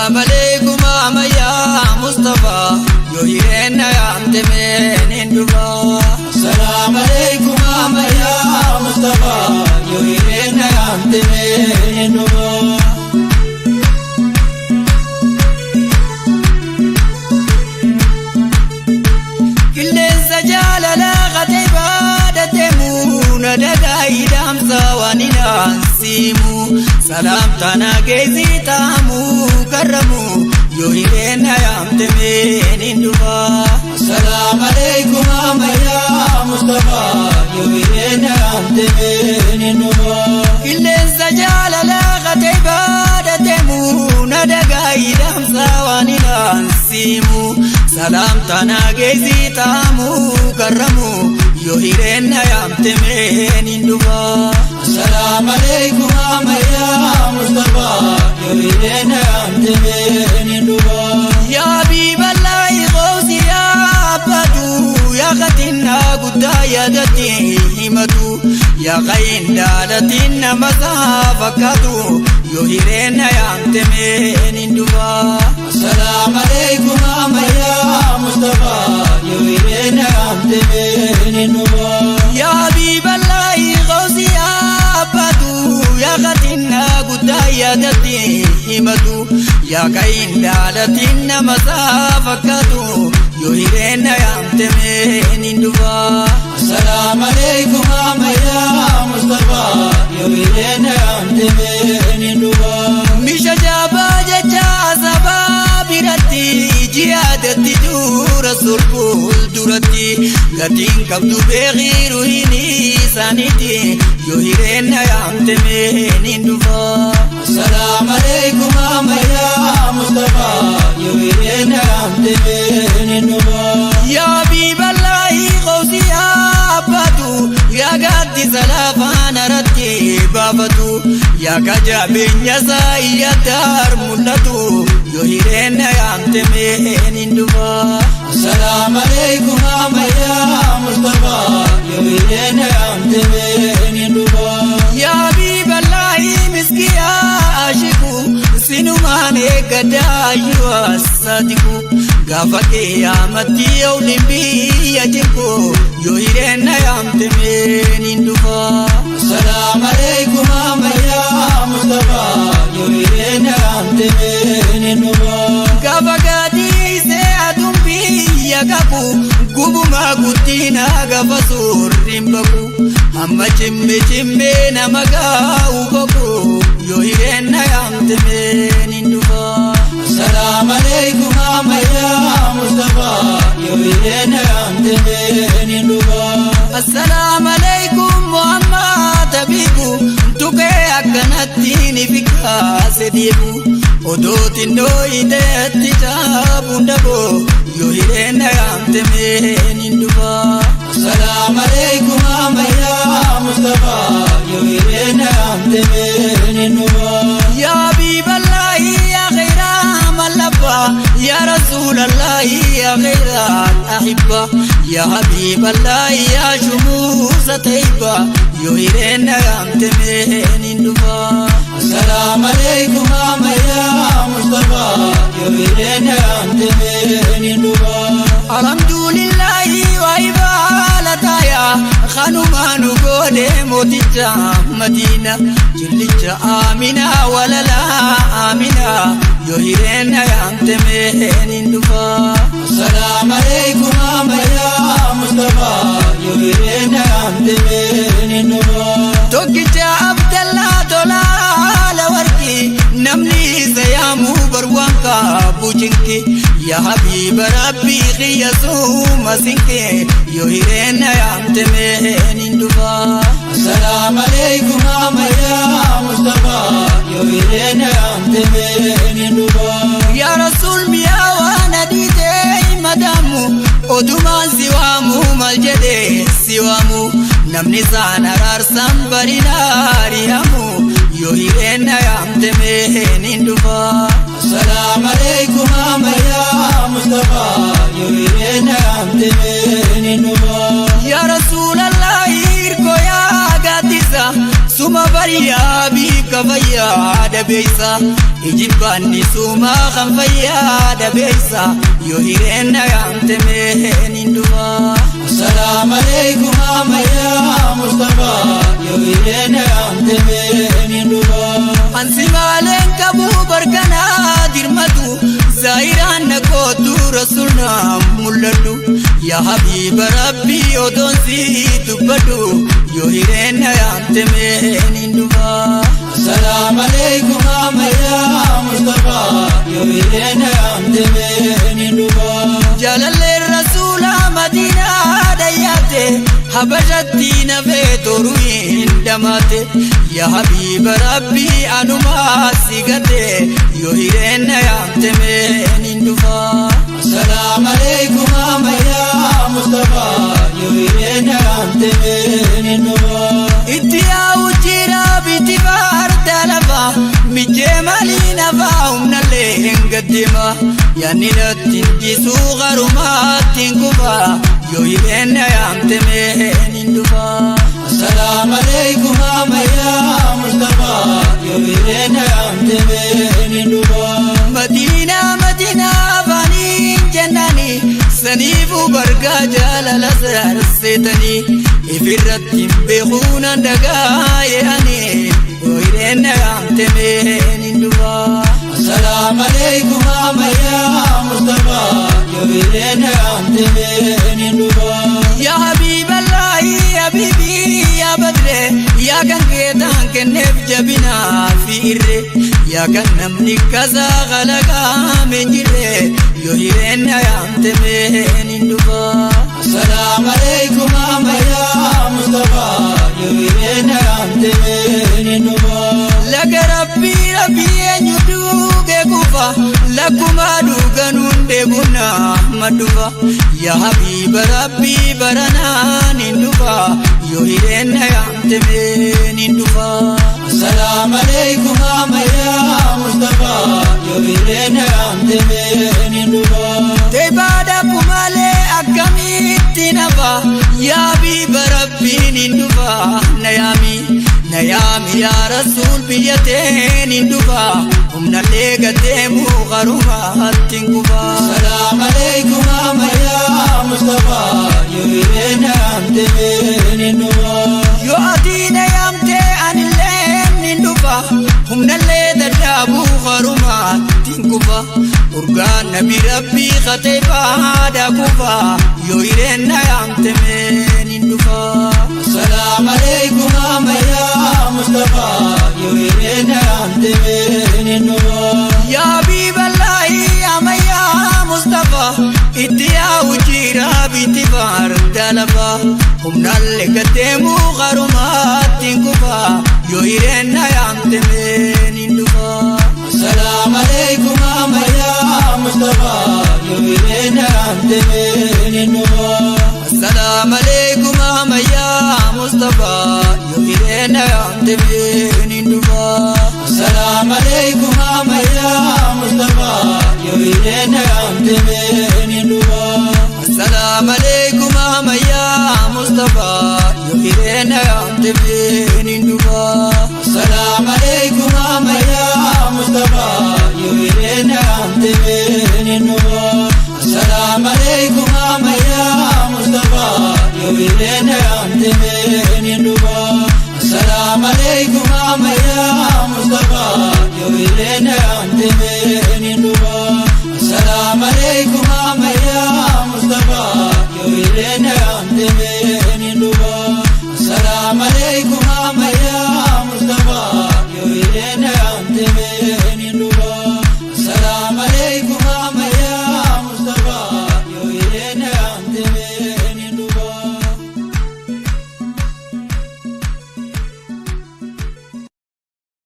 Assalaam alaikum ammayyaa Mustafa, yoo hireen na yaamte meen hin dhufa. Assalaam alaikum ammayyaa Mustafa, yoo hireen na yaamte meen hin dhufa. Qilleensa jaalalaa qatee baadhateemu na dhagaayi dhaamsa waan hin aansiimu. Salaamtaa geessii taamu karramu, yoo hireen na yaamte meen hin dhufa. Assalaam alaikum ammayyaa Mustafa, yoo hireen na yaamte meen hin dhufa. Qilleensa jaalalaa qatee baadhateemu na dhagaayi dhaamsa waan hin aansiimu. Salaamtaa geessii taamu karramu, yoo hireen na yaamte meen hin dhufa. Assalaam alaikum ammayyaa Mustafa, yoo hireen na yaamte meen hin dhufa. Yaa Habiiballaahi qoosii yaabbatu, yaa qaxinnaa guddaa yaadatti himatu, yaa qayin daalatiin nama isaa fakkaatu, yoo hireen na yaamte meen hin dhufa. Assalaam alaikum ammayyaa Mustafa, yoo hireen na yaamte meen hin dhufa. Yaa Habiiballaahi qoosii yaabbatu, yaa qaxinnaa guddaa yaadatti himatu, yaa qayin daalatiin nama isaa fakkaatu, yoo hireen na yaamte meen hin dhufa. Assalaam alaikum ammayyaa Mustafa, yoo hireen na yaamte meen hin dhufa. Misha jaabaa jecha sabaa biratti jihaadatti dura surfuul duratti gatiin qabdu beekiiru hin isaaniiti, yoo hireen na yaamte meen hin dhufa. Assalaam alaikum ammayyaa Mustafa, yoo hireen na yaamte meen hin dhufa. Yaa Habiiballaahi qoosii yaabbatu, yaa gaaddisa lafaan aratti baafatu, yaa kajabeenya isaa iyyataar mul'atu, yoo hireen na yaamte meen hin dhufa. Assalaam alaikum ammayyaa Mustafa, yoo hireen na yaamte meen hin dhufa. Yaa Habiiballaahi miskiyaa ashiku, sinumaan eeggadaa yoo asadiku, gaafa qiyyaamatti ooliin biyya jinku, yoo hireen na yaamte meen hin dhufa. Assalaam alaikum ammayyaa Mustafa, yoo hireen na yaamte meen hin dhufa. Gaafa gaadhiisee aduun biyya qabu, gubumaa guddina gaafa suurriin baqu, hamma cimme cimmee nama gaa'u boqu, yoo hireen na yaamte meen hin dhufa. Assalaam alaikum ammayyaa Mustafa, yoo hireen na yaamte meen hin dhufa. Assalaam alaikum Muhammad Habibu, tuqee akkanatti ni fikkaase deebu, odoo xinnoo hidheetti caabuun dhaboo, yoo hireen na yaamte meen hin dhufa. Assalaam alaikum ammayyaa Mustafa, yoo hireen na yaamte meen hin dhufa. Yaa Habiiballaahi yaa khayra mallabba, yaa Rasuulallaahi yaa khayra ahibba, yaa Habiiballaahi yaa shumuusa tayyiba, yoo hireen na yaamte meen hin dhufa. Assalaam alaikum ammayyaa Mustafa, yoo hireen na yaamte meen hin dhufa. Alhamdulillahi waa ibaalataaya kanumaa nu goone mooticha Madiina, jillicha Amina walalaa Amina, yoo hireen na yaamte meen hin dhufa. Assalaam alaikum ammayyaa Mustafa, yoo hireen na yaamte meen hin dhufa. Tokkicha Abdallaa tolaa la warqi, namni isa yaamuu barwaan qaabu cinqi, yaa Habiiba Rabbii qiyya suuma sinqi, yoo hireen na yaamte meen hin dhufa. Assalaam alaikum ammayyaa Mustafa, yoo hireen na yaamte meen hin dhufa. Yaa Rasuul mi'aa waan adii ta'e madaamu, odumaan si waamu maal jedhee si waamu, namni isaan araarsan barinaari'amu, yoo hireen na yaamte meen hin dhufa. Assalaam alaikum ammayyaa Mustafa, yoo hireen na yaamte meen hin dhufa. Yaa Rasuulallaahi hirkoo yaa gaaddisa, suma bariyaa biika. ka fayyaa dhabeessa ijibbaanni suumaa kan fayyaa dhabeessa yoo hireen na yaamte meen hin dhufa. Assalamu alaikum ya Mustafa, yoo hireen na yaamte meen hin dhufa. Ansi maaleen qabu barkanaa dirmatu zaahiraan na kootu rasuulna mul'adhu yaa habiiba rabbii otoon si dubbadhu yoo hireen na yaamte meen hin dhufa. Assalamu alaikum ya Mustafa, yoo hireen na yaamte meen hin dhufa. Jaalalleen rasuula madiinaa dhayyaate habashatti nafee toruu hin dhamaate yaa habiiba rabbii anumaa si gate yoo hireen na yaamte meen hin dhufa. Assalamu alaikum ya Mustafa, yoo hireen na yaamte meen hin dhufa. Itti yaa'u jira biti baarta lafa mijjee maalii nafa humnallee hin gaddeema yaanni natti hin dhiisuu garumaatti hin kufa yoo hireen na yaamte meen hin dhufa. Assalamu alaikum ya Mustafa, yoo hireen na yaamte meen hin dhufa. Madiinaa Madiinaa afaaniin jennaani saniifuu bargaa jaalala saarseetanii ifirratti hin beekuu nan dhagaa'e'anii yoo hireen na yaamte meen hin dhufa. Assalamu alaikum ya Mustafa, yoo hireen na yaamte meen hin dhufa. Yaa Habiiballaahi Habiibii yaa Badree yaa kan keetaan kenneef jabinaa fi irree yaa kan namni kasaa kalaqaame hin jirre yoo hireen na yaamte meen hin dhufa. Assalamu alaikum ya Mustafa, yoo hireen na yaamte meen hin dhufa. Laga rabbii rabbii eenyu duugee kufa lakkuma dhuganuun deebuna maddufa yaa habiiba rabbii baranaan hin dhufa yoo hireen na yaamte meen hin dhufa. Assalamu alaikum ya Mustafa, yoo hireen na yaamte meen hin dhufa. Teebaadha malee akkamitti nafa yaa habiiba rabbiin hin dhufa na yaami na yaami yaa rasuul biyya teen hin dhufa humnallee gaddeemuu qarumaatti hin kufa. Assalamu alaikum ya Mustafa, yoo hireen na yaamte meen hin dhufa. Yoo ati na yaamte anillee hin dhufa humnallee dadhaabuu qarumaatti hin kufa urgaan nabi rabbii katee baadha kufa yoo hireen na yaamte meen hin dhufa. Assalamu alaikum ya Mustafa, yoo hireen na yaamte meen hin dhufa. Yaa Habiiballaahi ammayyaa Mustafa itti yaa'u jira biti baarda lafa humnallee gaddeemuu qarumaatti hin kufa yoo hireen na yaamte meen hin dhufa. Assalamu alaikum ya Mustafa, yoo hireen na yaamte meen hin dhufa. Assalaamu alaikum ammayyaa Mustafa yoo hireen na yaamte meen hin dhufa. Assalamu alaikum ya Mustafa, yoo hireen na yaamte meen hin dhufa. Assalaamu alaikum ammayyaa Mustafa yoo hireen na yaamte meen hin dhufa. Assalamu alaikum ya Mustafa, yoo hireen na yaamte meen hin dhufa. Assalamu alaikum ya Mustafa, yoo hireen na yaamte meen hin dhufa. Assalamu alaikum ya Mustafa, yoo hireen na yaamte meen hin dhufa. Assalamu alaikum ya Mustafa, yoo hireen na yaamte meen hin dhufa. Assalamu alaikum ya